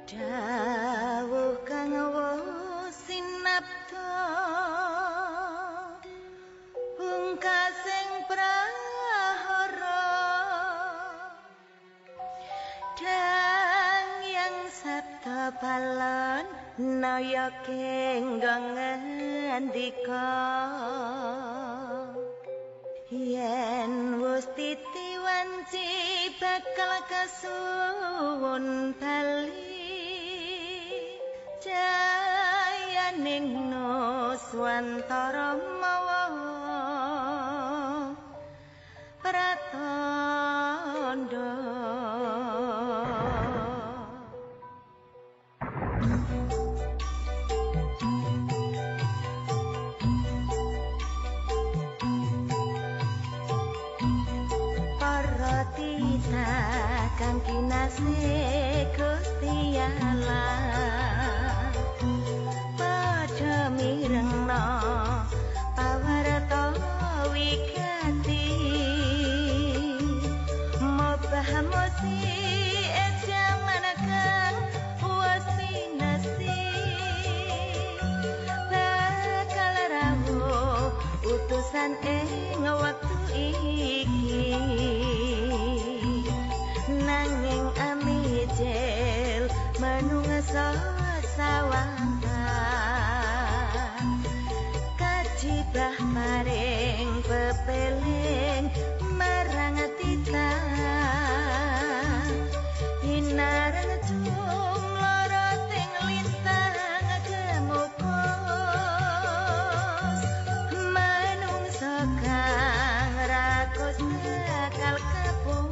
Dawuh kang wis sinapta pungkasing prahara dang yang sabda balon naya kenggo ngendika yen wis titi wanci bakal kasuwun bali jayaning nuswantara mawa pratandha. Para tita kang kinasih Gusti Allah padha mirengna pawarta wigati mobah mosi jaman kang wis pinasti bakal rawuh utusan ing wektu iki nanging amijel menungso sawangka kajibah maring pepeling marang titah hinareng jumloroting lintang gemukos manungsa kang rakus bakal kepupus.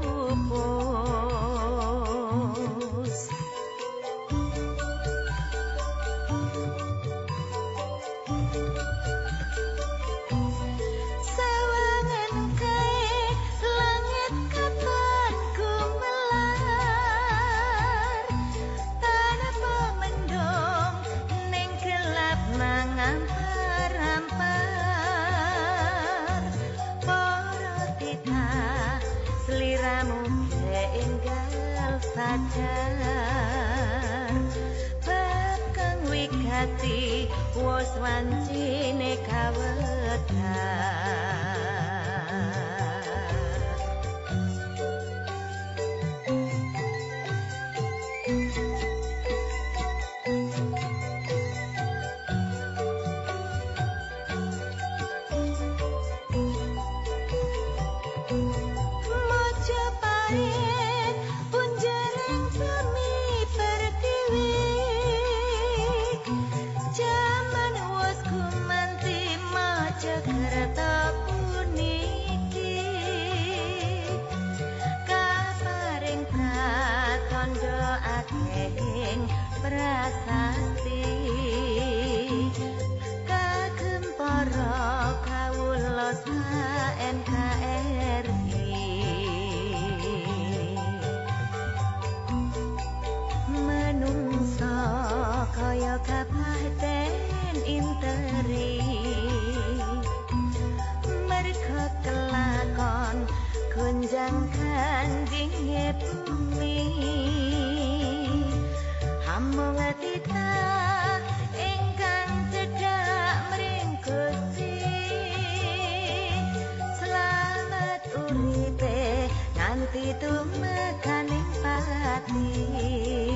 Sawangan kae langit katon gumelar tanpa mendung ning gelap mangampar-ampar para titah sliramu enggal sadar bab kang wigati wis wancine kawedar. Majapahit punjering bumi pertiwi jaman wis gumanti Mojokerto puniki kaparing pratandha akehing prasasti kagem para kawula NKRI menungso kaya kapaten interi merga kelakon gonjang ganjinge bumi amung titah ingkang cedhak mring Gusti slamet uripe nganti tumekaning pati.